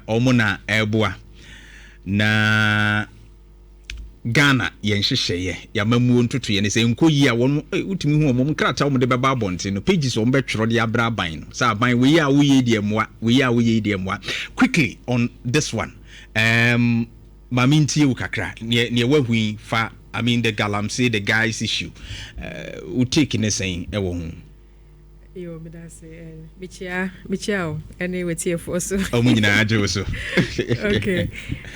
Ɔmo na ɛboa na Ghana yɛn nhyehyɛeɛ, yɛamammuo ntotoeɛ no sɛ nkɔ yie a, wɔn wotumi hu wɔn nkrataa wɔn de bɛba abɔnten no, pages wɔn bɛtwerɛ de abrɛ aban no sɛ aban wei a woyɛ deɛ mmoa, wei a woyɛ deɛ mmoa. Quickly on this one, maame, ntie wo kakra neɛ wahu yi fa, I mean, the galamsey, the guys issue, wo take ne sɛn ɛwɔ ho? Yo, medase. Mekyia wo ɛne wetiefoɔ so. Ɔmo nyinaa agye wo so. Okay.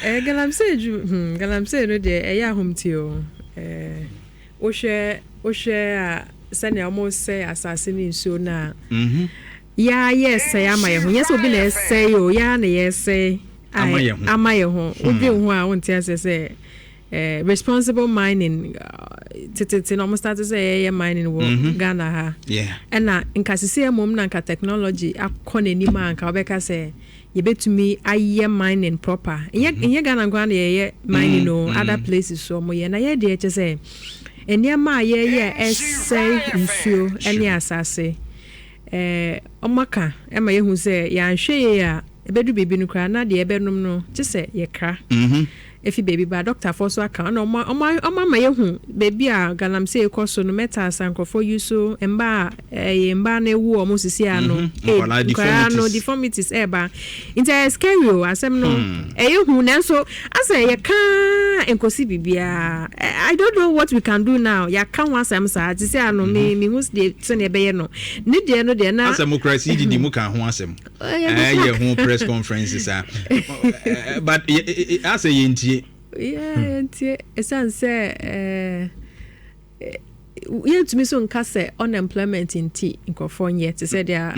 Galamsey ju galamsey no deɛ, ɛyɛ ahomte o. Wohwɛ a, sɛnea ɔmo sɛ asase ne nsuo no a, yaa yɛsɛe ama yɛ ho. Nyɛ sɛ obi na ɛsɛe o, yaa na yɛsɛe ama yɛ ho. Ama yɛ ho. Wodwen ho a, wonte ase sɛ responsible mining, tetete na ɔmo start sɛ yɛyɛ mining wɔ Ghana ha. Ɛna nka sisi mmom na nka technology akɔ n'anim a, nka wɔbɛka sɛ yɛbɛtumi ayɛ mining proper. Nyɛ Ghana nkoa na yɛyɛ mining o, other places so ɔmo yɛ. Na yɛ deɛ, kyɛ sɛ nneɛma a yɛyɛ a ɛsɛe nsuo ne asase, ɔmo aka ɛma yɛhu sɛ yɛanhwɛ yie a, ɛbɛdu baabi no koraa na deɛ ɛbɛnom no kye sɛ yɛkra efi baabi ba. Dɔktafoɔ so aka, ɛna ɔmo ama yɛhu baabi a galamsey kɔ so no, metals a nkurɔfoɔ yi so, mbaa a ɛyɛ mbaa no ewu ɔmo sisi ano. Nkwadaa. Nkwadaa no deformities. Deformities ɛɛba, nti ɛyɛ scary o. Asɛm no ɛyɛ hu, nanso asɛ yɛka nkosi biribiara. I don't know what we can do now. Yɛaka ho asɛm saa te sɛ ano me hu deɛ sɛnea ɛbɛyɛ no ne deɛ no deɛ na asɛm kora si didi mu ka ho asɛm. Ɛyɛ ɛyɛ ho press conferences a, but asɛ yɛntie. Yeah, ntie, ɛsiane sɛ yɛntumi so nka sɛ unemployment nti nkurɔfoɔ nyɛ te sɛ deɛ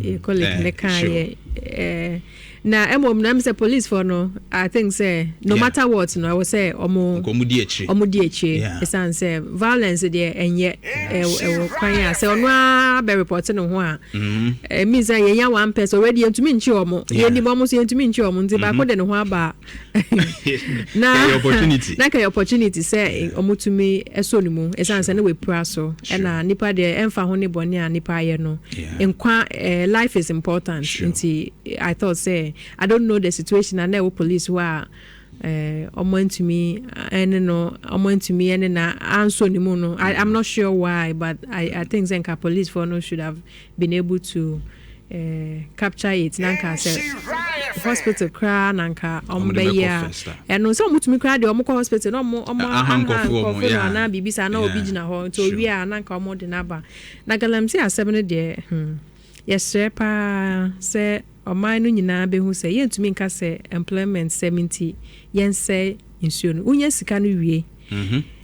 yɛ colleague ne ka yɛ na mmom na sɛ police foɔ no, I think sɛ no matter what no, ɛwɔ sɛ ɔmo ɔmo di akyire. Ɔmo di akyire. Ɛsiane sɛ violence deɛ ɛnyɛ ɛwɔ kwan a sɛ ɔno ara bɛ report ne ho a, ɛmi sɛ yɛnya one person already, yɛntumi nkyi ɔmo. Yɛnim ɔmo so, yɛntumi nkyi ɔmo, nti baako de ne ho aba na Ɛyɛ opportunity. Na kɛyɛ opportunity sɛ ɔmo tumi ɛsɔ ne mu, ɛsiane sɛ ne wapira so. Ɛna nipa deɛ, ɛmfa ho ne bɔne a nipa ayɛ no, nkwa, life is important. Nti I thought sɛ, I don't know the situation na ɛwɔ police hɔ a ɔmo ntumi ɛne no, ɔmo ntumi ɛne na ansɔ ne mu no. I'm not sure why, but I think sɛ nka police foɔ no should have been able to capture it, na nka sɛ hospital koraa na nka ɔmo Ɔmo de bɛyɛ bɛkɔ a first a. Ɛno sɛ ɔmo tumi koraa deɛ, ɔmo kɔ hospital na ɔmo aha nkɔfoɔ nkurɔfoɔ mo, no anaa biribi saa na obi gyina hɔ nti owie a, na nka ɔmo de n'aba. Na galamsey asɛm no deɛ, yɛsrɛ paa sɛ ɔman no nyinaa bɛhu sɛ yɛntumi nka sɛ employment sɛm nti yɛnsɛe nsuo no. Wonya sika no wie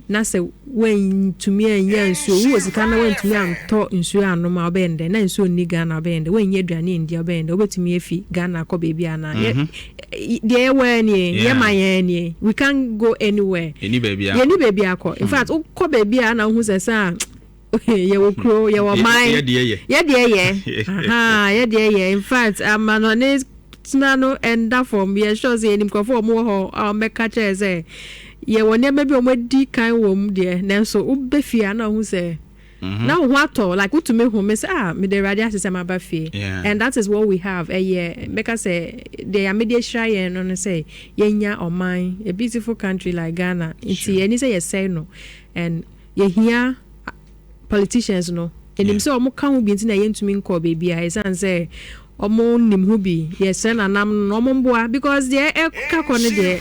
na sɛ woantumi anya nsuo, wowɔ sika na woantumi antɔ nsuo anom a, wobɛyɛ ndɛ na nsuo nni Ghana? Wobɛyɛ ndɛ woanya aduane ndi a, wobɛyɛ ndɛ wobɛtumi afi Ghana akɔ baabi anaa? Deɛ yɛwɔ nie, yɛma yɛn nie, we can't go anywhere. Ɛni baabi a yɛni baabi akɔ. In fact, wokɔ baabi a na wohu sɛ sɛ a yɛwɔ kuro, yɛwɔ man. Yɛdeɛ yɛ. Yɛdeɛ yɛ aha, yɛdeɛ yɛ. In fact, amanɔne tena no ɛnda fam. Yɛ sure sɛ yɛnim nkurɔfoɔ a wɔwɔ hɔ a wɔbɛka kyerɛ sɛ yɛwɔ nneɛma bi a wɔadi kan wɔ mu deɛ, nanso wobɛ fie a na wohu sɛ na wo ho atɔ, like wotumi hu me sɛ, ah, mede Awurade ase sɛ maba fie. And that is what we have. Ɛyɛ mɛka sɛ deɛ Nyame de ahyira yɛn no sɛ yɛnya ɔman, a beautiful country like Ghana, nti ɛni sɛ yɛsɛe no. And yɛhia politicians no ɛnim sɛ ɔmo ka ho bi nti na yɛntumi nkɔ baabi a, ɛsiane sɛ ɔmo nim ho bi. Yɛsrɛ nanam no na ɔmo mboa, because deɛ ɛka kɔ no deɛ,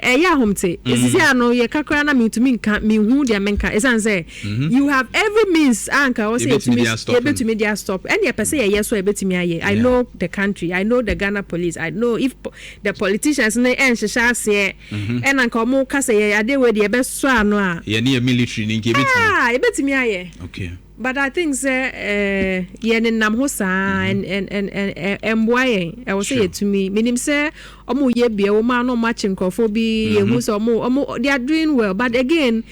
ɛyɛ ahomte. Esisi ano yɛka koraa na mentumi nka, menhu deɛ menka, ɛsiane sɛ you have every means a nka wɔ sɛ Yɛbɛtumi yɛtumi de astop no. Yɛbɛtumi de astop. Ɛne yɛpɛ sɛ yɛyɛ so a, yɛbɛtumi ayɛ. I know the country, I know the Ghana Police, I know if the politicians ne ɛnhyehyɛ aseɛ ɛna nka ɔmo ka sɛ yɛ adeɛ wei deɛ yɛbɛsɔ ano a, yɛne yɛ military ne nka yɛbɛtumi. Ah, yɛbɛtumi ayɛ. But I think sɛ yɛ nenam ho saa ɛmboa yɛn. Ɛwɔ sɛ yɛtumi menim sɛ ɔmo yɛ bia wɔn a na ɔmo akye nkurɔfoɔ bi, yɛhu sɛ ɔmo they are doing well, but again,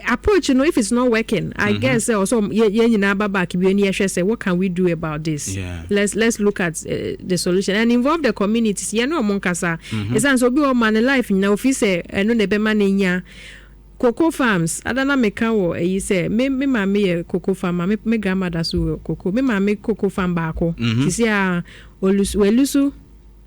approach no, if it's not working, I guess sɛ ɔsɛ yɛn nyinaa ba back bi ni yɛhwɛ sɛ what can we do about this? Let's look at the solution and involve the communities. Yɛn ne ɔmo nkasa, ɛsiane sɛ obi wɔ ɔma ne life nyinaa ofi sɛ ɛno na ɛbɛma ne nya. Cocoa farms adana meka wɔ ɛyi sɛ me maame yɛ cocoa farmer, me grandmother so wɔ cocoa, me maame cocoa farm baako sisi a olusu welusu.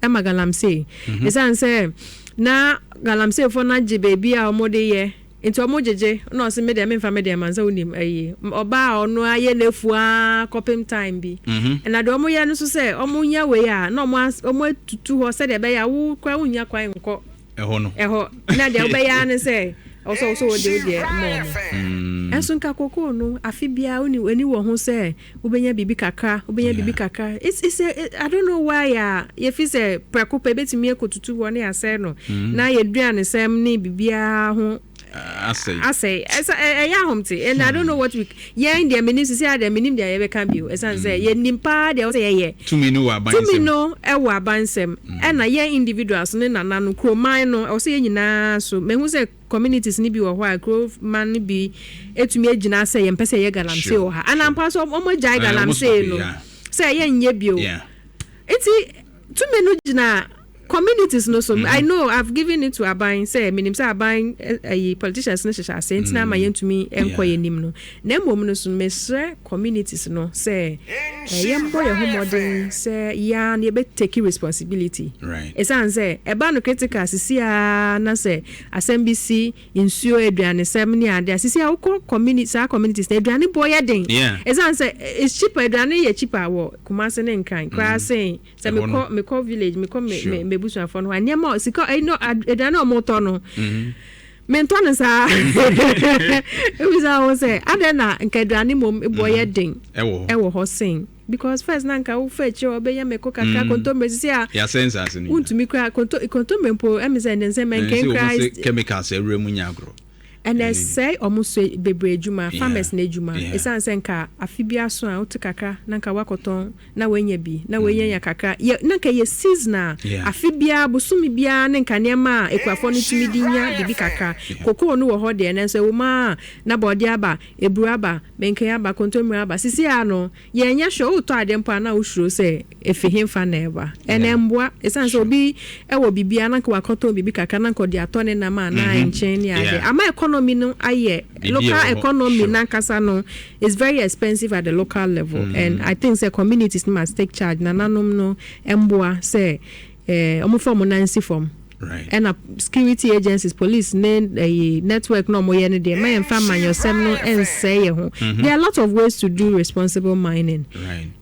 Ɛma galamsey. Ɛsiane sɛ na galamseyfoɔ no agye baabi a wɔde yɛ nti wɔn gyegye, na ɔse me deɛ memfa me deɛ ma sɛ wonim ayi ɔbaa a ɔno ayɛ n'afu ara kɔpem time bi. Ɛna deɛ wɔn yɛ no nso sɛ wɔn nya wei a, na wɔn atutu hɔ sɛdeɛ ɛbɛyɛ a wo koraa wonnya kwan nkɔ ɛhɔ no. Ɛhɔ na deɛ wobɛyɛ ara ne sɛ ɔsɛ ɔsɛ wode wo deɛ ma wɔn. Ɛnso nka kokoo no, afe biara woni w'ani wɔ ho sɛ wobɛnya biribi kakra, wobɛnya biribi kakra. It's a, I don't know why a yɛfi sɛ prɛko pɛ ebɛtumi akɔtutu hɔ ne asɛe no, na yɛduanesɛm ne biribiara ho asɛe. Asɛe. Ɛsɛ ɛyɛ ahomte, and I don't know what we, yɛn deɛ menim sisi a deɛ menim deɛ yɛbɛka bio, ɛsiane sɛ yɛnim paa deɛ wɔsɛ yɛyɛ. Tumi no wɔ aban tumi nsɛm. No ɛwɔ aban nsɛm, ɛna yɛn individuals ne nana no kuroman no, ɛwɔ sɛ yɛn nyinaa so mehu sɛ communities ni bi wɔ hɔ a kuroman no bi etumi egyina sɛ yɛn mpɛ sɛ yɛyɛ galamsey wɔ ha, anampa so wɔn agyae Ɔmo galamsey stop, no sɛ yɛnyɛ bio. Nti tumi no gyina communities no so. I know I've given it to aban sɛ menim sɛ aban ɛyi politicians no hyehyɛ ase ntina ama yɛntumi nkɔ yɛn nim no, na mmom no so mesrɛ communities no sɛ yɛmbɔ yɛn ho mmɔden sɛ yɛa no yɛbɛ take responsibility. Ɛsiane sɛ ɛba no critical sisi a, na sɛ asɛm bi si, nsuo, aduanesɛm ne ade a, sisi a wokɔ community, saa communities na aduane bɔ yɛ den. Ɛsiane sɛ it's cheaper, aduane yɛ cheaper wɔ Kumase ne Nkran koraa sen sɛ ɛhɔ no. Mekɔ village, mekɔ me mebusuafoɔ no hɔ a, nneɛma a sika ɛyi no aduane a ɔmo no, mentɔ no saa. Ebisa wo sɛ adɛn na nka aduane mmom bɔ yɛ den ɛwɔ hɔ. Ɛwɔ hɔ sen, because first na nka wofa akyire hɔ bɛyɛ mako kakra, kontomire sisi a yɛasɛ nsase no nyinaa. Wontumi koraa kontomire mpo, ɛmi sɛ ne nsɛm ɛn mɛnkɛn sɛ koraa wɔn sɛ chemicals awura mu nya agorɔ. Ɛnɛ sɛe ɔmo so bebree adwuma, farmers na adwuma. Ɛsiane sɛ nka afe bi aso a wote kakra na nka woakɔtɔn na woanya bi na woanya nya kakra yɛ, na nka yɛ seasonal. Afe biara bosome biara ne nka nneɛma a ekuafoɔ no tumi de nya biribi kakra. Kokoo no wɔ hɔ deɛ, nanso ɛwɔ mu a na bɔɔdeɛ aba, eburo aba, mɛnkɛn aba, kontomire aba. Sisi a no yɛnyɛ hwɛ, wotɔ adeɛ mpo a na wosuro sɛ efi hemfa na ɛba. Ɛnɛ mboa, ɛsiane sɛ obi ɛwɔ biribiara na nka wakɔtɔn biribi kakra na nka ɔde atɔ ne nam a na nkyɛn ne adeɛ ama economy no ayɛ biribi local ɛwɔ hɔ. Economy nankasa no is very expensive at the local level, and I think sɛ communities no must take charge, nananom no mboa sɛ ɔmo fa ɔmo nan si fam. Ɛna security agencies, police ne ɛyi network na ɔmo yɛ no deɛ, mma yɛn fa amanyɔsɛm no ɛnsɛe yɛn ho. There are a lot of ways to do responsible mining.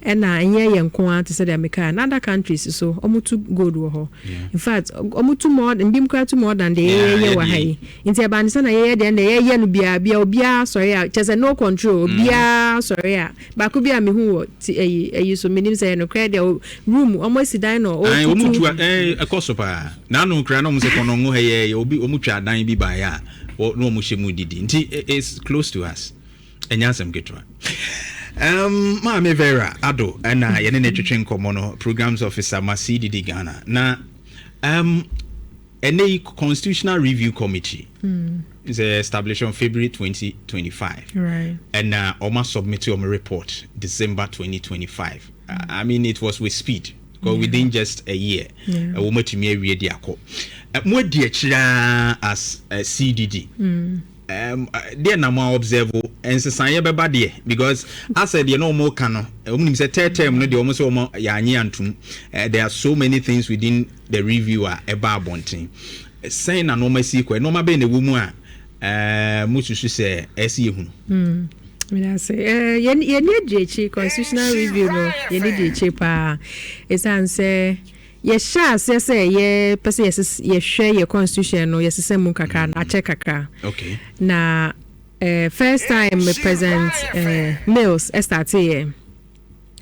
Ɛna ɛnyɛ yɛn nko ara, te sɛ deɛ meka na other countries so ɔmo tu gold wɔ hɔ. In fact, ɔmo tu more, ebi koraa tu more than deɛ yɛyɛ wɔ ha yɛde yi. Nti ɛba ne sɛ na yɛyɛ deɛ na yɛyɛ no biara bia obiara sɔre a, kyerɛ sɛ no control, obiara sɔre a, baako bi a mehu wɔ ti ɛyi so, menim sɛ ɛyɛ nokorɛ deɛ room ɔmo asi dan na Ayi, wɔn ɔtutu. tu ɛkɔ so paa n'ano kura na wɔn sɛ kɔnɔngo ha yɛ obi wɔn twa adan bi baeɛ a na wɔn hyɛ mu didi, nti it's close to us, ɛnyɛ asɛm ketewa. Maame Vera Ado ɛna yɛne ne twetwe nkɔmmɔ no, programs officer ma CDD Ghana. Na ɛnɛ yi Constitutional Review Committee sɛ established on February 2025 ɛna ɔma submit ɔmo report December 2025. I mean, it was with speed because within just a year wɔn atumi awie de akɔ. Mo adi akyire as CDD. Deɛ na mo observe nsesaeɛ bɛba deɛ, because asɛ deɛ na wɔn ka no, wɔn nim sɛ third term no deɛ, wɔn sɛ wɔn yɛanye antum. There are so many things within the review a ɛba abɔnten. Sɛn na nneɛma si kɔ? Nneɛma bɛyɛ na ɛwɔ mu a mo susu sɛ ɛsi ehunu? Medase. Yɛni adi akyi constitutional review no, yɛni di akyi paa, ɛsiane sɛ yɛhyɛ aseɛ sɛ yɛpɛ sɛ yɛhwɛ yɛ constitution no, yɛsesa mu kakra na akyɛ kakra. Na first time President Mills ɛstart yɛ,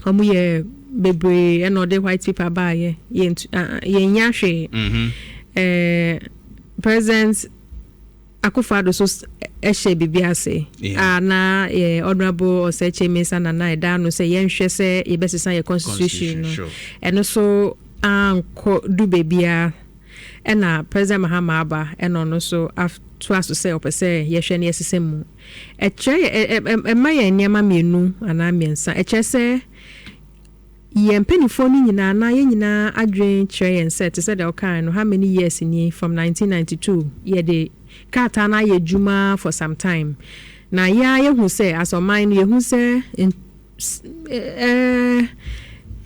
ɔmo yɛ bebree, ɛna ɔde white paper baayɛ, yɛnya hwee. President Akufo-Addo so ɛhyɛ biribi ase a na yɛ Honourable Osei Kyei-Mensah Nana ɛda no sɛ yɛnhwɛ sɛ yɛbɛsesa yɛ constitution no. Ɛno so ankɔ du baabiara, ɛna President Mahama aba, ɛna ɔno nso atoa so sɛ ɔpɛ sɛ yɛhwɛ no yɛsesa mu. Ɛkyerɛ ɛma yɛn nneɛma mmienu anaa mmiɛnsa. Ɛkyerɛ sɛ yɛn mpanimfoɔ no nyinaa na yɛn nyinaa adwene kyerɛ yɛn sɛ, te sɛ deɛ ɔkae no, how many years ni from 1992 yɛde krataa no ayɛ adwuma for some time, na yɛa yɛhu sɛ as ɔman no yɛhu sɛ ɛɛ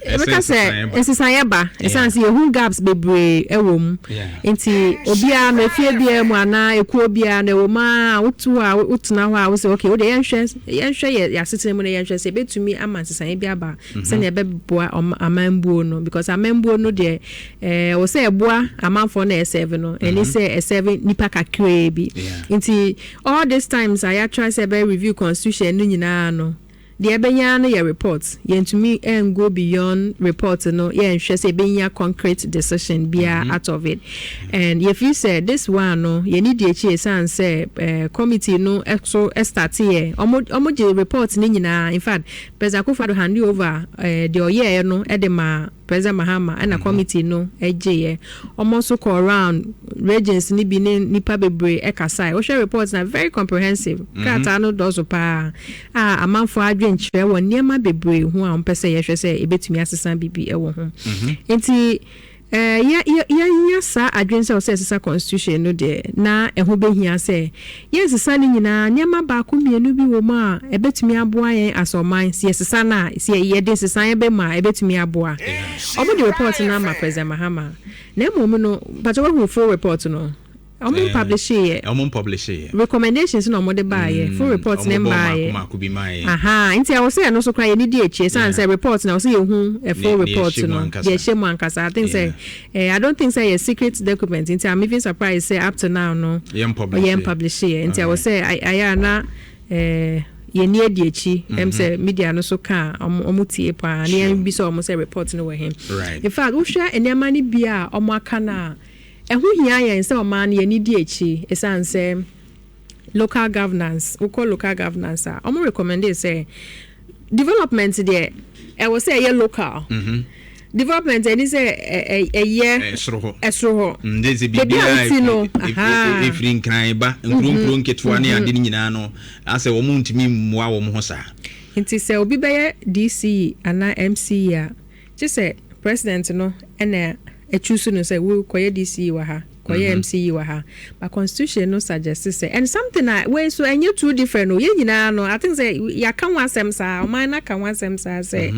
Ɛbɛka sɛ nsesaeɛ ba, ɛsiane sɛ yɛhu gaps bebree wɔ mu. Nti obiara no, efie biara mu anaa ekuo biara no, ɛwɔ mu ara wotu hɔ a, wotena hɔ a, wosɛ okay, wodeɛ yɛnhwɛ yɛ asetena mu na yɛnhwɛ sɛ ebɛtumi ama nsesaeɛ bi aba sɛnea ɛbɛboa amambuo no, because amambuo no deɛ, wɔ sɛ ɛboa amanfoɔ na ɛserve no, ɛne sɛ ɛserve nipa kakraa bi. Nti all these times a yɛatry sɛ ɛbɛyɛ review constitution no nyinaa no, deɛ ɛbɛnya no yɛ report. Yɛntumi go beyond report no, yɛnhwɛ sɛ ɛbɛnya concrete decision biara out of it. And yɛfiri sɛ this one no, yɛni di akyi, ɛsiane sɛ committee no so start yɛ ɔmo gye report no nyinaa. In fact, President Akufo-Addo hand over deɛ ɔyɛɛ no de ma President Mahama, ɛna committee no gyeeɛ. Ɔmo nso kɔ round regions ni bi ne nipa bebree ɛkasae. Wohwɛ report na, very comprehensive. Krataa no dɔɔso paa a amanfoɔ adwenkyerɛ wɔ nneɛma bebree ho a wɔmpɛ sɛ yɛhwɛ sɛ ebɛtumi asesa biribi ɛwɔ ho. Nti yɛnya saa adwene sɛ ɔsɛ ɛsesa constitution no deɛ, na ɛho bɛhia sɛ yɛnsesa no nyinaa. Nneɛma baako mmienu bi wɔ mu a ɛbɛtumi aboa yɛn asɔman sɛ yɛsesa no a, sɛ yɛde sesa yɛn bɛ mu a, ɛbɛtumi aboa. Ɔmo de report no ama President Mahama, na mmom no pàtó wahu full report no, ɔmo publish yɛ. Ɔmo publish yɛ. Recommendations na ɔmo de baayɛ, full report ne mbaayɛ. Mbaayɛ. Bi maayɛ. Aha, nti ɛwɔ sɛ ɛno so koraa yɛni di akyi, ɛsiane sɛ report na ɛwɔ sɛ yɛhu a full report no deɛ ɛhyɛ mu ankasa. I think sɛ I don't think sɛ yɛ secret document, nti I'm even surprised sɛ up to now no yɛn publish. Yɛn publish yɛ. Nti ɛwɔ sɛ ayɛ ana yɛni adi akyi sɛ media no so ka ɔmo tie paa ne yɛn bi sɛ ɔmo sɛ report no wɔ he. In fact, wohwɛ nneɛma no bi a ɔmo aka no a, ɛho hia yɛn sɛ ɔman no yɛni di akyi, ɛsiane sɛ local governance, wokɔ local governance a, ɔmo recommend sɛ development deɛ, ɛwɔ sɛ ɛyɛ local development, ɛni sɛ ɛyɛ ɛsoro hɔ. Ɛsoro hɔ. Ndé beebi a wosi no. Efiri Nkran ba nkuro nketewa ne ade no nyinaa no, asɛ wɔn ntumi mmoa wɔn ho saa. Nti sɛ obi bɛyɛ DCE anaa MCE a, kye sɛ president no ɛna ɛtwi so no sɛ wo kɔyɛ DCE wɔ ha, kɔyɛ MCE wɔ ha. But constitution no suggest sɛ, and something a wei so ɛnyɛ too different o, yɛn nyinaa no, I think sɛ yɛaka ho asɛm saa, ɔman no aka ho asɛm saa sɛ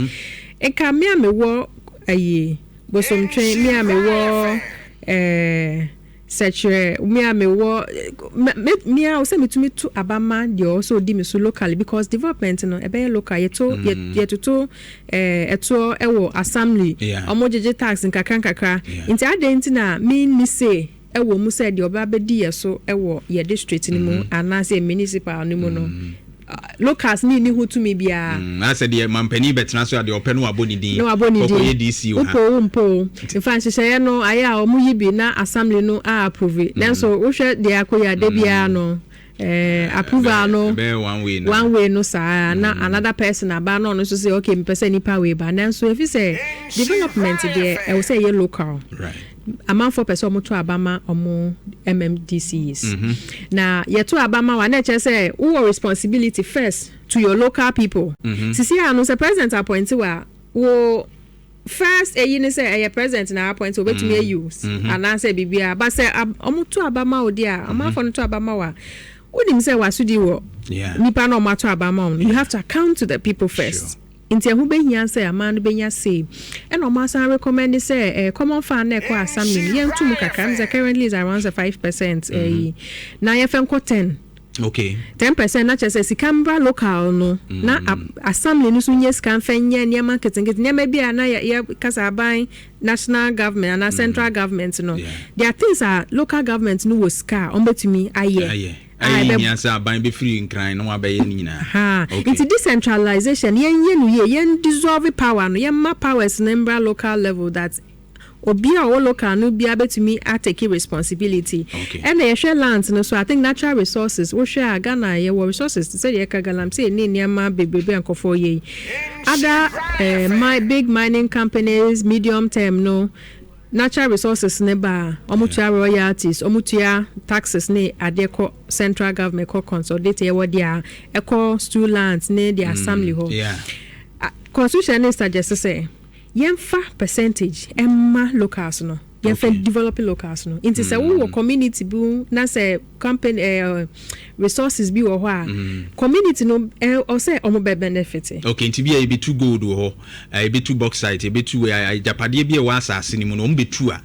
nka me a mewɔ ayi Bosomtwe, me a mewɔ Sɛkyerɛ, me a mewɔ me a sɛ metumi to abama deɛ ɔwɔ sɛ ɔdi me so locally, because development no ɛbɛyɛ local. Yɛto yɛtoto ɛtoɔ ɛwɔ assembly, ɔmo gyegye tax nkakra nkakra. Nti adan nti na me ni se ɛwɔ mu sɛ deɛ ɔba bɛdi yɛ so ɛwɔ yɛ district no mu anaasɛ municipal no mu no, locals ne ni ho tumi biara? Asɛ deɛ mampanin bɛtena so a, deɛ ɔpɛ no wabɔ ne din. Na wabɔ ne din. Kɔkɔyɛ DC wɔ ha. Wopɔ wo mpo nfa nhyehyɛeɛ no ayɛ a, ɔmo yi bi na assembly no a approve. Nanso wohwɛ deɛ akɔyɛ ade biara no, approval no ɛbɛyɛ one way na one way no saa na another person aba na ɔno nso sɛ okay, mepɛ sɛ nipa wei ba. Nanso efi sɛ development deɛ, ɛwɔ sɛ ɛyɛ local. Amanfoɔ pɛ sɛ ɔmo to aba ma ɔmo MMDCs na yɛto aba ma wa, na ɛkyerɛ sɛ wowɔ responsibility first to your local people. Sisi ano sɛ president appoint wa, wo first eyi ne sɛ ɛyɛ president na appoint, obetumi ayi wo anaasɛ biribiara ba sɛ ɔmo to aba ma wo deɛ a, ɔmanfoɔ no to aba ma wo a, wonim sɛ wasodi wɔ nipa na ɔmo ato aba ma wo no, you have to account to the people first. Nti ɛho bɛhia sɛ aman no bɛnya sei. Ɛna ɔmo asan recommend sɛ common fund na ɛkɔ assembly no, yɛnto mu kakra m sɛ currently is around sɛ 5% ɛyi na yɛfɛ nkɔ 10. 10% na kyerɛ sɛ sika mbra local no na assembly no so nyɛ sika mfɛ nyɛ nneɛma nketenkete, nneɛma bi a na yɛ kasa aban national government anaa central government no. There are things a local government no wɔ sika a ɔmbɛtumi ayɛ. Ayɛ a ayɛ hia sɛ aban bɛfiri Nkran na wabɛyɛ no nyinaa. Ha. Nti decentralization, yɛnyɛ no yie, yɛn dissolve power no, yɛmma powers no mbra local level, that obi a ɔwɔ local no biara bɛtumi atake responsibility. Ɛna yɛhwɛ lands no so, I think natural resources, wohwɛ a, Ghana yɛwɔ resources te sɛ deɛ yɛka galamsey ne nneɛma bebrebe a nkɔfoɔ yɛ yi. Other big mining companies, medium term no, natural resources ne ba a, ɔmo tua royalties, ɔmo tua taxes ne adeɛ kɔ central government, kɔ consolidate. Yɛwɔ deɛ a ɛkɔ stool lands ne deɛ assembly hɔ. Constitution ne suggest sɛ yɛmfa percentage ɛma locals no. Yɛmfa develop locals no. Nti sɛ wowɔ community bi mu na sɛ company resources bi wɔ hɔ a, community no ɔsɛ ɔmo bɛ benefit. Okay, nti bi a yɛbɛtu gold wɔ hɔ, yɛbɛtu bauxite, yɛbɛtu agyapadeɛ bi a ɛwɔ asase no mu no, ɔmo bɛtu a,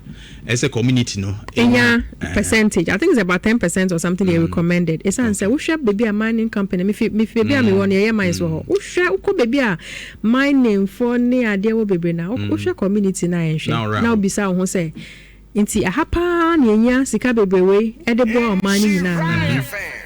ɛsɛ community no ɛnya percentage. I think it's about 10% or something they recommended. Ɛsiane sɛ wohwɛ baabi a mining company, mefi baabi a mewɔ no, yɛyɛ mines wɔ hɔ. Wohwɛ, wokɔ baabi a mining foɔ ne adeɛ wɔ bebree na wohwɛ community no a, Na yɛnhwɛ ɔwura na hɔ. Wobisa wo ho sɛ, nti aha paa na ɛnya sika bebree wei ɛde boa ɔman no nyinaa?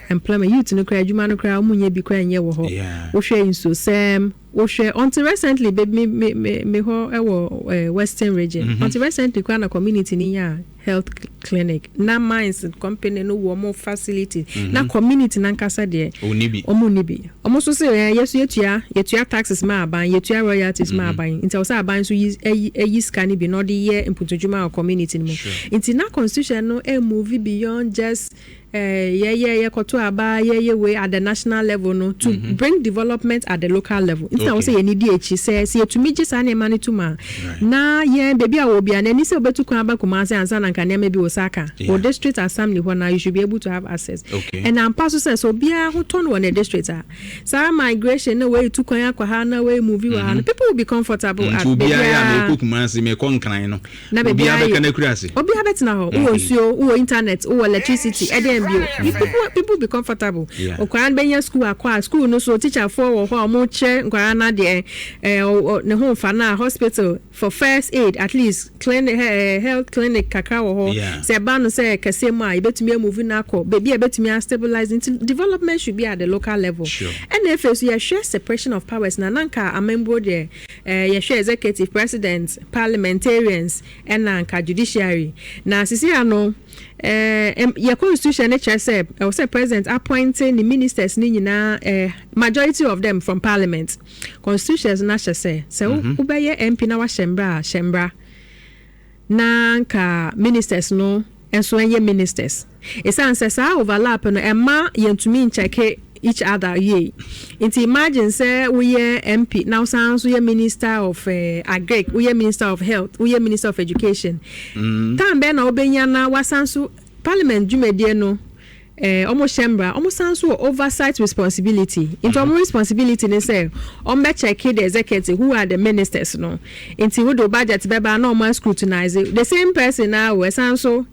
Employment, youth no koraa, adwuma no koraa, ɔmo nyɛ bi koraa nyɛ wɔ hɔ. Wohwɛ nsuosɛm, wohwɛ until recently, baby, me hɔ ɛwɔ Western Region, until recently koraa na community ni nya health clinic na mines company no wɔ ɔmo facility na community nankasa deɛ, ɔnni bi. Ɔmo ni bi. Ɔmo nso sɛ yɛso yɛtua taxes ma aban, yɛtua royalties ma aban, nti ɛwɔ sɛ aban nso yi ɛyi sika no bi na ɔde yɛ mpuntudwuma wɔ community no mu. Nti na constitution no move beyond just yɛyɛ yɛkɔto aba, yɛyɛ wei at the national level no, to bring development at the local level. Nti na wɔ sɛ yɛni di akyi sɛ yɛtumi gye saa nneɛma no tom a, na yɛn baabi a wɔ bia n'ani sɛ wobɛtu kwan aba Kumase ansa na nka nneɛma bi wɔ sa aka wɔ district assembly hɔ na you should be able to have access. Ɛna ampa so sɛ obiara ho tɔ no wɔ ne district a, saa migration na wei tu kwan akɔ ha na wei move wɔ ha no, people will be comfortable at Nti obiara yɛ a baabiara. Mekɔ Kumase, mekɔ Nkran no, Na obiara baabiara bɛka yɛ no akuri ase. Obiara bɛtena hɔ. Wowɔ nsuo, wowɔ internet, wowɔ electricity, ɛdɛn bio? People be comfortable. Nkwaraa no bɛnya school akɔ a, school no so teacherfoɔ wɔ hɔ a ɔmo kyerɛ nkwaraa no adeɛ. Ne ho mfa no a, hospital for first aid, at least clinic, health clinic kakra wɔ hɔ. Sɛ ɛba no sɛ kɛseɛ mu a, yɛbɛtumi amove no akɔ baabi a yɛbɛtumi astabilize. Nti development should be at the local level. Ɛna afei so yɛhwɛ separation of powers na nanka amambuo deɛ, yɛhwɛ executive, president, parliamentarians, ɛna nka judiciary. Na sisi ano yɛ constitution ne kyerɛ sɛ ɛwɔ sɛ president appoint ne ministers ne nyinaa, majority of them from parliament. Constitution no ahyɛ sɛ wobɛyɛ MP na wahyɛ mbra a, hyɛ mbra na nka ministers no nso nyɛ ministers. Ɛsiane sɛ saa overlap no ɛma yɛntumi nkyɛke each other yie. Nti imagine sɛ woyɛ MP na wosan nso yɛ minister of agric, woyɛ minister of health, woyɛ minister of education. Time bɛn na wobɛnya na wasan so parliament dwumadie no? Ɔmo hyɛ mbra, ɔmo san so wɔ oversight responsibility. Nti ɔmo responsibility ne sɛ ɔmo bɛ check the executive, who are the ministers no. Nti wode budget bɛba na ɔmo scrutinize the same person na wɔ ɛsan so.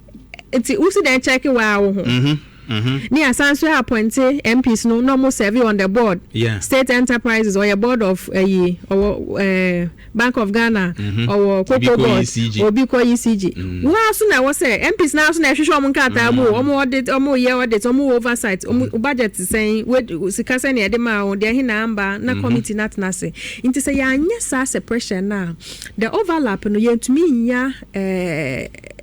Nti wosi dɛn check waa wo ho? Ne asan so appoint MPs no na ɔmo serve on the board. State enterprises, ɔyɛ board of ɛyi, ɔwɔ Bank of Ghana, ɔwɔ Obi Cocoa kɔ Board. ECG. Obi kɔ ECG. Wɔn aso na ɛwɔ sɛ MPs na aso na ɛhwehwɛ ɔmo nkrataa mu o, ɔmo audit, ɔmo yɛ audit, ɔmo wɔ oversight, ɔmo budget sɛn, we sika sɛn na yɛde maa wɔn deɛ, ɛhe na amba na committee na atena ase. Nti sɛ yɛanyɛ saa separation na the overlap no, yɛntumi nya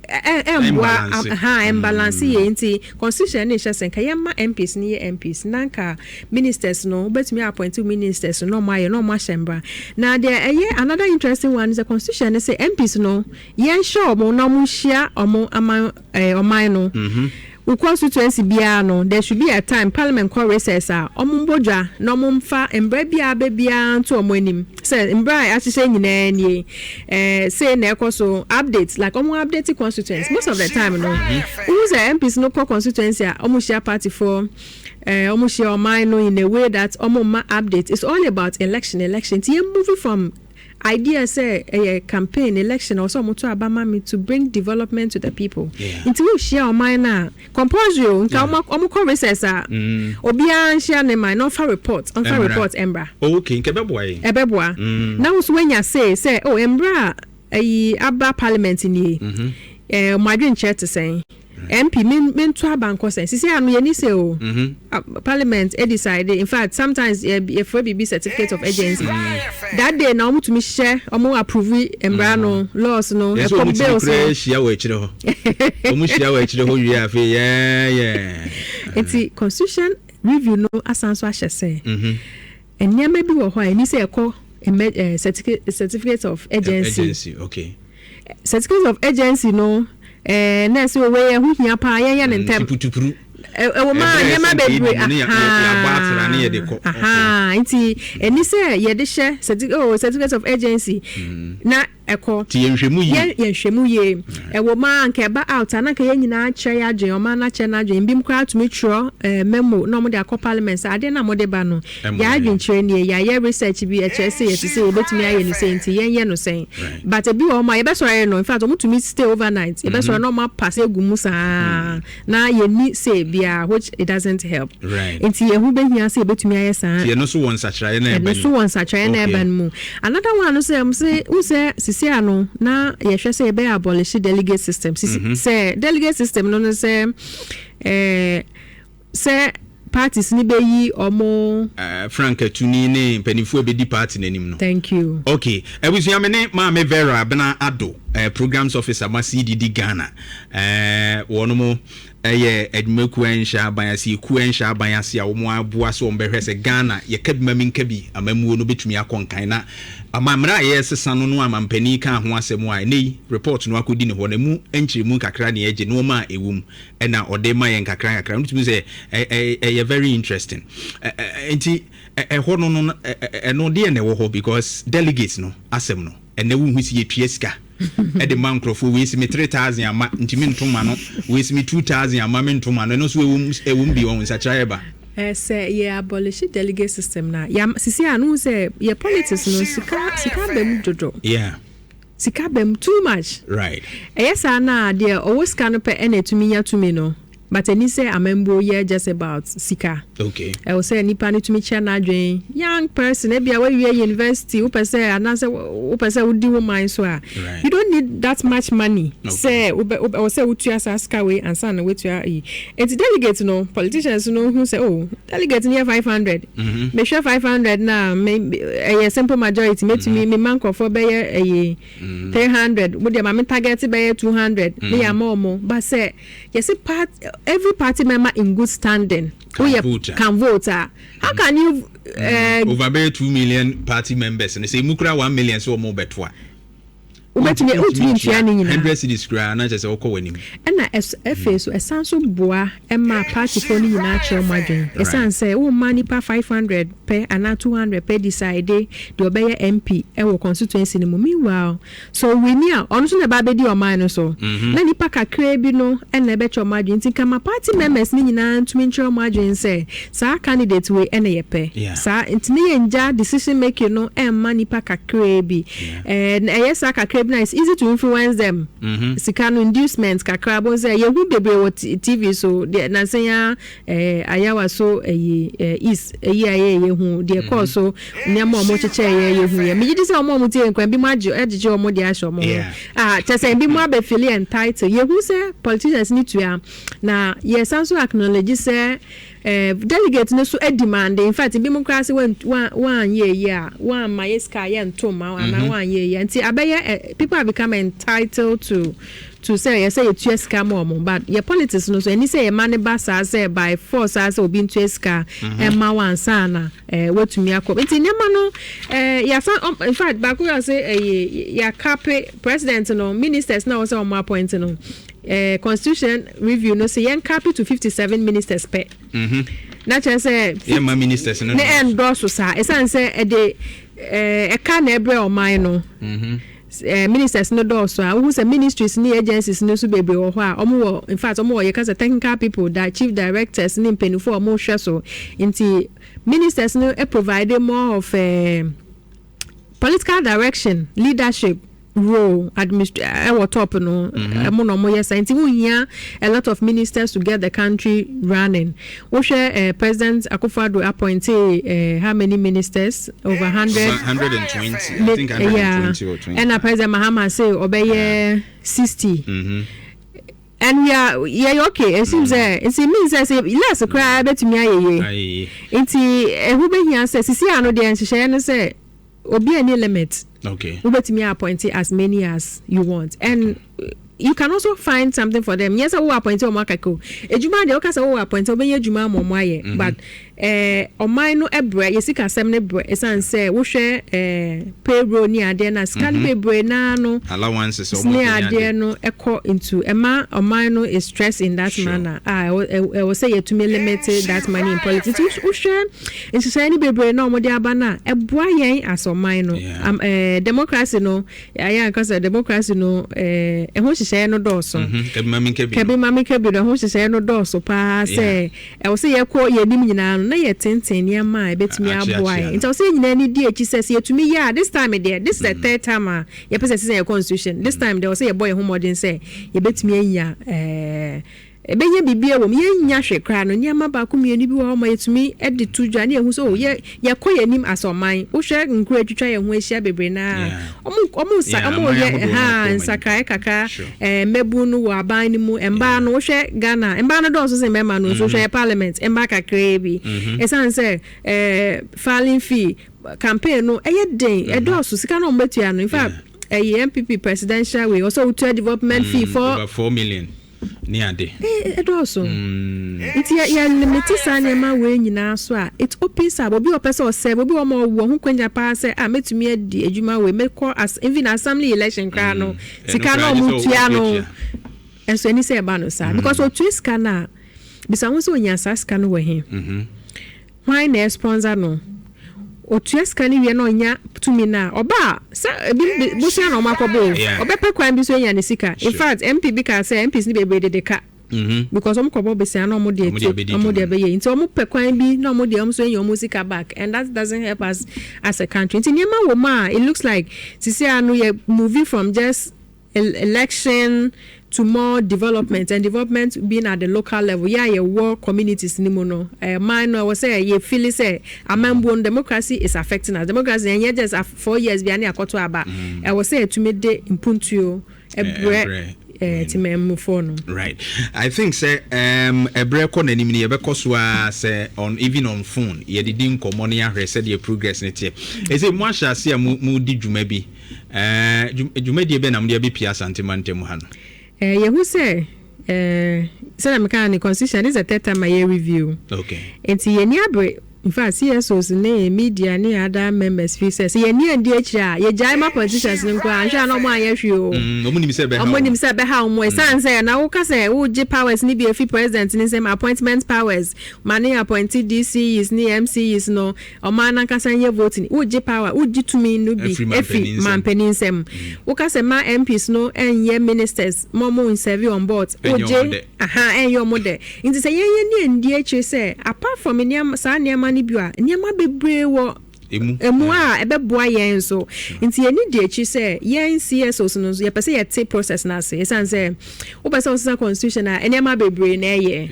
ɛmboa. Ɛmbalance. Ha ɛmbalance yɛ. Nti constitution ne hyɛ sɛ nka yɛma MPs no yɛ MPs na nka ministers no, wobɛtumi appoint ministers no na ɔmo ayɛ na ɔmo ahyɛ mbra. Na deɛ ɛyɛ another interesting one is the constitution ne sɛ MPs no, yɛnhyɛ ɔmo na ɔmo nhyia ɔmo aman, ɔman no wo constituency biara no. There should be a time parliament kɔ recess a, ɔmo mbɔ dwa na ɔmo mfa mbra biara bɛ biara nto ɔmo anim sɛ mbra a ahyehyɛ nyinaa nie, sei na ɛkɔ so, update, like ɔmo update constituency. Most of the time no, wohu sɛ MPs no kɔ constituency a, ɔmo hyia party for ɔmo hyia ɔman no in a way that ɔmo ma update. It's all about election, election. Nti yɛn move from idea sɛ ɛyɛ campaign, election, ɔsɛ ɔmo to aba ma me to bring development to the people. Nti wohyia ɔman no a, compulsory o, nka ɔmo kɔ recess a, obiara nhyia ne man na ɔmfa report, ɔmfa Ɛmmra. report ɛmbra. Oh, okay, nkɛ bɛboa yɛn. Ɛbɛboa na wo nso woanya say sɛ, oh, mbra a ɛyi aba parliament nie, ɔmo adwenkyerɛ te sɛn? MP mento aba nkɔ sɛn? Sisi ano yɛni sɛ o parliament e decide. In fact, sometimes yɛfrɛ biribi certificate of urgency. That day na ɔmo tumi hyɛ, ɔmo approve mbra no, laws no. Yɛ sɛ ɛkɔ ɔmo tumi bills koraa no. Hyia wɔ akyire hɔ, ɔmo hyia wɔ akyire hɔ wie, afei yɛɛyɛ. Nti constitution review no asan so ahyɛ sɛ nneɛma bi wɔ hɔ a ɛni sɛ ɛkɔ certificate of urgency. Agency, okay. Certificate of urgency no, nɛɛsɛ owó yɛ ho hia paa, yɛnyɛ ne ntɛm. Putupuru. Ɛwɔ mu a, Ɛberɛ a nneɛma ɛsɛ nka bebree. yɛdi mu ne yɛabɔ atra ne yɛde kɔ. Nti ɛni sɛ yɛde hyɛ oh, certificate of urgency na Ɛkɔ. Nti yɛnhwɛ mu yie. Yɛnhwɛ mu yie. Ɛwɔ mu a, nka ɛba out a, na nka yɛn nyinaa kyerɛ yɛn adwene, ɔman no akyerɛ n'adwene. Ebinom koraa tumi twerɛ memo na wɔde akɔ parliament sɛ adeɛ no a mode ba no, Ɛmmoa yɛn yɛn. Adwenkyerɛ nie, yɛayɛ research bi, ɛkyerɛ sɛ yɛte sɛ yɛbɛtumi ayɛ no sei nti yɛnyɛ no sɛn. But ebi wɔ hɔ ma yɛbɛsɔre no, in fact, wɔtumi stay overnight. Yɛbɛsɔre na wɔn apass egu mu saa na yɛnni say biara, which it doesn't help. Nti ɛho bɛhia sɛ yɛbɛtumi ayɛ saa. Nti ɛno nso wɔ nsakyeraeɛ na ɛba Ɛno nso wɔ nsakyeraeɛ na ɛba no mu. Another one no sɛ sɛ wo sɛ sisi ano na yɛhwɛ sɛ yɛbɛyɛ abolish delegate system. Sisi sɛ delegate system no sɛ sɛ parties ni bɛyi ɔmo. Frank Atuni ne mpanimfoɔ a bɛdi party n'anim no. Thank you. Okay, abusua, me ne Maame Vera Abena Ado, programs officer ma CDD Ghana, wɔn mo ɛyɛ adwumakuo a ɛnhyɛ aban ase, ekuo a ɛnhyɛ aban ase a wɔn aboa so wɔn bɛhwɛ sɛ Ghana yɛka bi ma mi nka bi amammuo no bɛtumi akɔ nkan, na amammerɛ a yɛresesa no amampanin ka ho asɛm a ɛnɛ yi report no akɔdi ne hɔ na mu nkyerɛmu kakra ne ɛgye nneɛma a ɛwɔ mu ɛna ɔde ma yɛn kakra kakra no tumi sɛ ɛyɛ very interesting. Nti ɛhɔ no ɛno deɛ na ɛwɔ hɔ, because delegates no asɛm no, ɛnɛ wohu si yɛtua sika ɛde ma nkurɔfoɔ, wei si me 3,000 ama ntumi ntoma no, wei si me 2,000 ama me ntoma no. Ɛno nso ɛwɔ mu bi wɔn nsakyerɛ ɛba. Sɛ yɛ abolish delegate system na yɛ sisi a no sɛ yɛ politics no, sika bɛ mu dodo. Sika bɛ mu too much. Ɛyɛ saa na deɛ ɔwɔ sika no pɛ ɛna etumi nya tumi no, but ɛni sɛ amambuo yɛ just about sika. Ɛwɔ sɛ nipa no tumi kyɛ n'adwene. Young person, ebi a wawie university, wopɛ sɛ anaasɛ wopɛ sɛ wodi wo man so a, you don't need that much money. Sɛ wobɛ ɛwɔ sɛ wotua saa sika wei ansa na woatua yi. Nti delegate no, politicians no hu sɛ, oh, delegate no yɛ 500. Mehwɛ 500 na me ɛyɛ simple majority, metumi me ma nkurɔfoɔ bɛyɛ ɛyɛ 300, mo deɛ ma me target bɛyɛ 200 ne yɛ ama ɔmo. But sɛ yɛsɛ part every party member in good standing can woyɛ vote a. Can vote a, how can you Over bɛyɛ 2 million party members no, sɛ emu kura 1 million sɛ wɔn bɛto a, wobɛtumi, wotumi ntua ne nyinaa. 100 cedis koraa na kyerɛ sɛ wokɔ w'anim. Ɛna ɛfei so ɛsan so boa ɛma partyfoɔ no nyinaa kyerɛ ɔmo adwene, ɛsiane sɛ womma nipa 500 pɛ anaa 200 pɛ decide deɛ ɔbɛyɛ MP ɛwɔ constituency no mu. Meanwhile, so wini a, ɔno nso na ɛba abɛdi ɔman no so na nipa kakraa bi no ɛna ɛbɛkyerɛ ɔmo adwene. Nti kama party members no nyinaa ntumi nkyerɛ ɔmo adwene sɛ saa candidate wei ɛna yɛpɛ. Saa nti ne yɛn gya decision making no ɛmma nipa kakraa bi. Na ɛyɛ saa kakraa bi na it's easy to influence them. Sika no, inducement kakra bo sɛ yɛhu bebree wɔ TV so deɛ nansɛn ɛɛ ayawa so ɛyi east ɛyi a ɛyɛ yɛhu deɛ kɔɔ so, nneɛma a wɔn kyekyɛ yɛ yɛhu yɛ. Megye di sɛ wɔn a wɔn tie nkwan bi mu agye agyegye wɔn de ahyɛ wɔn ho ah, kyɛ sɛ ebi mu abɛfeel entitled. Yɛhu sɛ politicians ni tua na yɛsan so acknowledge sɛ delegate no so demand. In fact, ebi mu koraa sɛ wan wan wanyɛ yie a, wanma yɛ sika a yɛnto ma wo anaa wanyɛ yie. Nti abɛyɛ people have become entitled to sɛ yɛsɛ yɛtua sika ma ɔmo. But yɛ politics no so, ɛni sɛ yɛma ne ba saa sɛ by force saa sɛ obi ntua sika ɛma wansa na watumi akɔ. Nti nneɛma no yɛasa in fact, baako yɛ sɛ ɛyɛ yɛacap president no ministers na wɔsɛ ɔmo appoint no. Constitution review no sɛ yɛn cap to 57 ministers pɛ. Na kyerɛ sɛ yɛma ministers no ne ɛndɔɔso saa, ɛsiane sɛ ɛde ɛka na ɛbrɛ ɔman no. Ministers no dɔɔso a, wohu sɛ ministries ne agencies no nso bebree wɔ hɔ a ɔmo wɔ, in fact, ɔmo wɔ yɛka sɛ technical people da chief directors ne mpanyinfoɔ a ɔmo hwɛ so. Nti ministers no provide more of political direction, leadership role, administ ɛwɔ top no. Ɛmo na ɔmo yɛ saa, nti wohia a lot of ministers to get the country running. Wohwɛ President Akufo-Addo appointee how many ministers? Over 100. 120, I think, 120 or 20. Ɛna President Mahama say ɔbɛyɛ 60. And we are yɛ okay. It seems sɛ nti mean sɛ less koraa bɛtumi ayɛ yie. Aye. Nti ɛho bɛhia sɛ sisi ano deɛ, nhyehyɛeɛ no sɛ obi ani limit. Wobɛtumi appoint as many as you want and You can also find something for them. Nyɛ sɛ wowɔ appoint ɔmo akaka o. Edwuma deɛ, woka sɛ wowɔ appoint, wobɛnya adwuma ama ɔmo ayɛ, but ɔman no brɛ, yɛ sikasɛm no brɛ, ɛsiane sɛ wohwɛ payroll ne adeɛ no a, sika no bebree naa no allowances ɔmo ne akɔnya. Adeɛ no ɛkɔ into ɛma ɔman no is stressed in that manner a ɛwɔ sɛ yɛtumi limit that money in politics. Nti wohwɛ nhyehyɛeɛ no bebree na ɔmode aba no a, ɛboa yɛn as ɔman no. Democracy no, ayɛ anka sɛ democracy no, ɛho nhyehyɛeɛ no dɔɔso. Kabi ma menka bi no. Kabi ma menka bi no, ɛho nhyehyɛeɛ no dɔɔso paa sɛ ɛwɔ sɛ yɛkɔ yɛnim nyinaa no na yɛtenten nneɛma a ɛbɛtumi aboa Akye yɛn no. Nti ɛwɔ sɛ yɛn nyinaa ni di akyi sɛ yɛtumi yɛ a, this time deɛ, this is the third time a yɛpɛ sɛ sɛ yɛ constitution. This time deɛ, ɛwɔ sɛ yɛbɔ yɛn ho mmɔden sɛ yɛbɛtumi anya ɛbɛnya biribi wɔ mu. Yɛnya hwɛ koraa no, nneɛma baako mmienu bi wɔ hɔ ma yɛtumi de to dwa ne yɛhu sɛ oh, yɛkɔ yɛn anim as ɔman. Wohwɛ nkuro atwitwa yɛn ho ahyia bebree naa, ɔmo nsa ɔmo aman yɛ ahodoɔ no ha kɔ wɔn anim. Nsakraeɛ kakra. Mmɛbu no wɔ aban no mu, mbaa no, wohwɛ Ghana, mbaa no dɔɔso sɛ mmarima no nso. Wohwɛ yɛ parliament, mbaa kakraa bi, ɛsiane sɛ filing fee, campaign no ɛyɛ den, ɛdɔɔso, sika no a ɔmo bɛtua no. In fact, ɛyɛ NPP presidential way, ɔsɛ wotua development fee for Over 4 million ne ade. Ɛdɔɔso. Nti yɛ limit saa nneɛma wei nyinaa so a, it opens up obi a ɔpɛ sɛ ɔsɛ obi wɔ ma ɔwɔ ho kwanya paa sɛ a mɛtumi adi adwuma wei, mɛkɔ as even assembly election koraa no, sika ɛno na koraa gye ɔmo sɛ tua no. wotua. Ɛnso ani sɛ ɛba no saa because otua sika no a, bisa ho sɛ onya saa sika no wɔ he? Hwan na ɛsponsor no? Otua sika no wie na ɔnya tumi no a, ɔba a, sɛ ebi bosua na ɔmo akɔbɔ o, ɔbɛpɛ kwan bi so anya ne sika. In fact, MP bi ka sɛ MPs no bebree dede ka because ɔmo kɔbɔ besia na ɔmo de Ɔmo de etu abɛdi ɔmo de dwuma. Abɛyɛ nti ɔmo pɛ kwan bi na ɔmo de ɔmo so anya ɔmo sika back, and that doesn't help us as a country. Nti nneɛma wɔ mu a, it looks like sisi ano yɛ moving from just election to more development, and development being at the local level. Yɛ a yɛwɔ communities ni mu no, man no, ɛwɔ sɛ yɛ feel sɛ amambuo no, democracy is affecting us. Democracy ɛnyɛ just 4 years bi ani akɔto aba. Ɛwɔ sɛ yɛtumi de mpuntuo ɛbrɛ ɛbrɛ temamufoɔ no. Right, I think sɛ ɛberɛ kɔ n'anim no, yɛbɛkɔ so a sɛ on even on phone yɛdedi nkɔmmɔ no, yɛahwɛ sɛdeɛ progress no teɛ. Ɛsɛ mo ahyɛ ase a modi dwuma bi, dwumadie bɛ na mode abɛpia Asantema ntam ha no? Yɛhu sɛ sɛdeɛ meka ne constitution, this is the third time a yɛ review. Nti yɛni abere. In fact, CSOs ne media ne other members fi sɛ yɛni andi akyire a, yɛgyae ma politicians no nko a, nhwɛ a na ɔmo anyɛ hwee o. Ɔmo nim sɛ ɛbɛha ɔmo wɔn. Nim sɛ ɛbɛha ɔmo, ɛsiane sɛ na woka sɛ wogye powers ne bi efi president ne nsɛm, appointment powers ma ne appointee DCEs ne MCEs no, ɔman nankasa nyɛ voting. Wogye power, wogye tumi no bi Ɛfiri efi mampanin nsam. Mampanin nsɛm. Woka sɛ ma MPs no ɛnyɛ ministers, ma ɔmo nserve on board. Ɛnyɛ ɔmo wogye dɛ. Aha, ɛnyɛ ɔmo dɛ. Nti sɛ yɛn yɛn ne ndi akyire sɛ apart from nneɛma, saa nneɛma no bi a, nneɛma bebree wɔ emu emu a ɛbɛboa yɛn nso. Nti yɛni di akyi sɛ yɛn CSOs no nso, yɛpɛ sɛ yɛte process no ase, ɛsiane sɛ wopɛ sɛ wosesa constitution a, nneɛma bebree na ɛyɛ.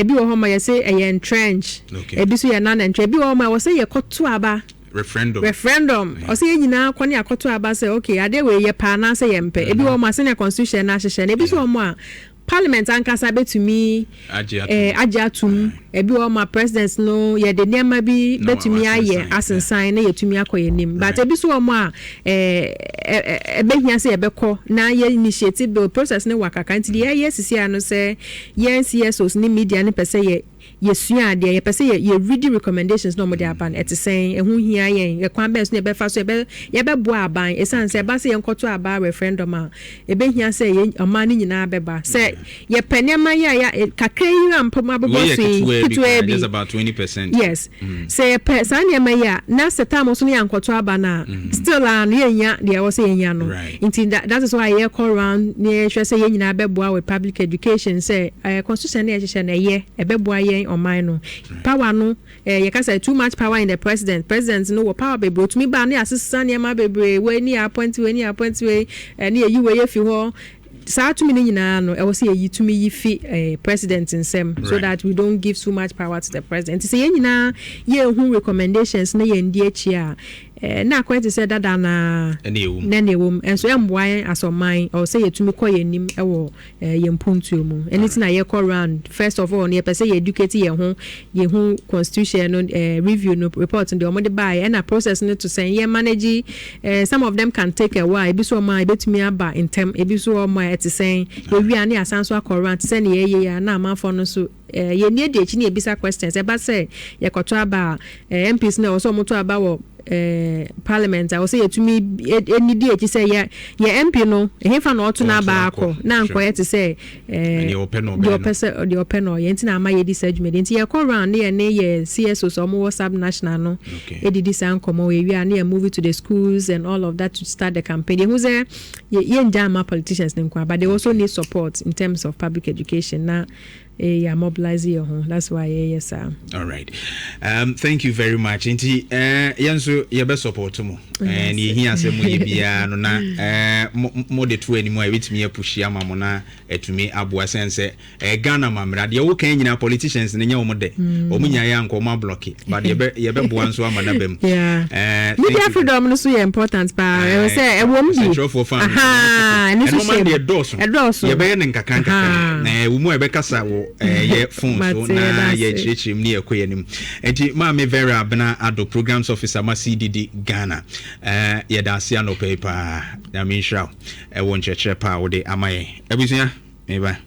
Ebi wɔ hɔ ma yɛsɛ ɛyɛ entrench, ebi nso yɛ non entrench, ebi wɔ hɔ ma ɛwɔ sɛ yɛkɔto aba. Referendum. Referendum. Ɔsɛ yɛn nyinaa kɔ ne akɔto aba sɛ okay, adeɛ wei yɛ paa anaasɛ yɛ mpɛ. Ebi wɔ hɔ ma sɛnea constitution no ahyehyɛ no, ebi nso wɔ hɔ a parliament ankasa bɛtumi agye atom. Agye atum. Ebi wɔ hɔ ma president no yɛde nneɛma bi na bɛtumi ayɛ wasensan, asensan na yɛtumi akɔ yɛn anim, but ebi nso wɔ mu a ɛbɛhia sɛ yɛbɛkɔ na yɛ initiate bill. Process ne wɔ kakra. Nti deɛ yɛyɛ sisi ano sɛ yɛn CSOs ne media ne pɛ sɛ yɛ yɛsua adeɛ, yɛpɛ sɛ yɛ read recommendations na ɔmo de aba no, ɛte sɛn, ɛho hia yɛn, ɛkwan bɛn so na yɛbɛfa so yɛbɛboa aban, ɛsiane sɛ ɛba sɛ yɛnkɔto aba referendum a, ɛbɛhia sɛ yɛn ɔman no nyinaa bɛba sɛ yɛpɛ nneɛma yi a kakra yi a mpɔm abobɔ Wei yɛ so yi. ketewaa bi ketewaa koraa, bi. Just about 20%. Yes, sɛ yɛpɛ saa nneɛma yi a, na sɛ time so no yɛankɔto aba no a, still a no yɛnya deɛ ɛwɔ sɛ yɛnya no. Nti that is why yɛkɔ round na yɛhwɛ sɛ yɛn nyinaa bɛboa with public education sɛ constitution no yɛhyehyɛ no, ɛyɛ ɛbɛboa yɛn ɔman no. Power no, yɛka sɛ too much power in the president. President no wɔ power bebree, otumi ba ne asesa nneɛma bebree, wei ne yɛ appoint wei, ne yɛ appoint wei, ne yɛyi wei efi hɔ. Saa tumi no nyinaa no, ɛwɔ sɛ yɛyi tumi yi fi president nsɛm so that we don't give too much power to the president. Nti sɛ yɛn nyinaa yɛnhu recommendations na yɛn di akyi a, Na akɔyɛ te sɛ dada naa ɛne ɛwɔ mu. Na ɛna ɛwɔ mu nso ɛmboa yɛn asɔman. Ɔwɔ sɛ yɛtumi kɔ yɛn anim ɛwɔ yɛn mpuntuo mu. Ɛno ti na yɛkɔ round. First of all no, yɛpɛ sɛ yɛ educate yɛn ho, yɛn ho constitution no review no, report no deɛ wɔde baeɛ, ɛna process no to sɛn yɛn manage. Some of them can take a while, ebi so wɔn a ebetumi aba ntɛm, ebi so wɔn a ɛte sɛn. Yɛwie a, ne yɛasan so akɔ round te sɛ ne yɛyɛ yɛ a, na amanfoɔ no nso yɛn ni edi akyi ne yɛbisa questions. Ɛba sɛ yɛkɔtɔ aba a, MPs na ɛwɔ sɛ wɔn to aba wɔ parliament a, wɔsɛ yɛtumi ɛnidi akyi sɛ yɛ MP no, ɛhefa na ɔto n'aba akɔ, na nkɔyɛ te sɛ deɛ ɔpɛ na deɛ ɔbɛyɛ. Ɔpɛ sɛ deɛ ɔpɛ na ɔyɛ. Nti na ama yɛdi saa dwumadi. Nti yɛkɔ round ne yɛ ne yɛ CSOs a wɔwɔ sub national no ɛdidi saa nkɔmmɔ wɔ. Ewie a, ne yɛ move to the schools and all of that to start the campaign. Yɛhu sɛ yɛngya ama politicians ne nko, but they also need support in terms of public education na yɛ mobilize yɛ ho. That's why yɛyɛ saa. All right, thank you very much. Nti yɛn nso yɛbɛ support mo. Ne yɛhia sɛ moyɛ biara no na mode to anim a, yɛbɛtumi apush ama mo na atumi aboa sɛn sɛ Ghana mammara deɛ woka nyinaa, politicians no nyɛ wɔn dɛ. Wɔn nya yɛ anka wɔn ablock, but yɛbɛboa nso ama no aba mu. Media freedom no so yɛ important paa. Ɛwɔ sɛ ɛwɔ mu bi. Sɛnkyerɛfoɔ fa ɛno nso ɛnɔma hyɛ deɛ mu. Ɛdɔɔso. Ɛdɔɔso. Yɛbɛyɛ no nkakra nkakra na ɛwɔ mu a yɛbɛkasa wɔ yɛ phone so Mate, na yɛda ase. Yɛkyerɛkyerɛ mu ne yɛkɔ yɛn anim. Nti Maame Vera Abena Ado, programs officer ma CDD Ghana, yɛda ase anɔpa yi paa na menhyira wo ɛwɔ nkyerɛkyerɛ pa a wode ama yɛn. Abusua, meba.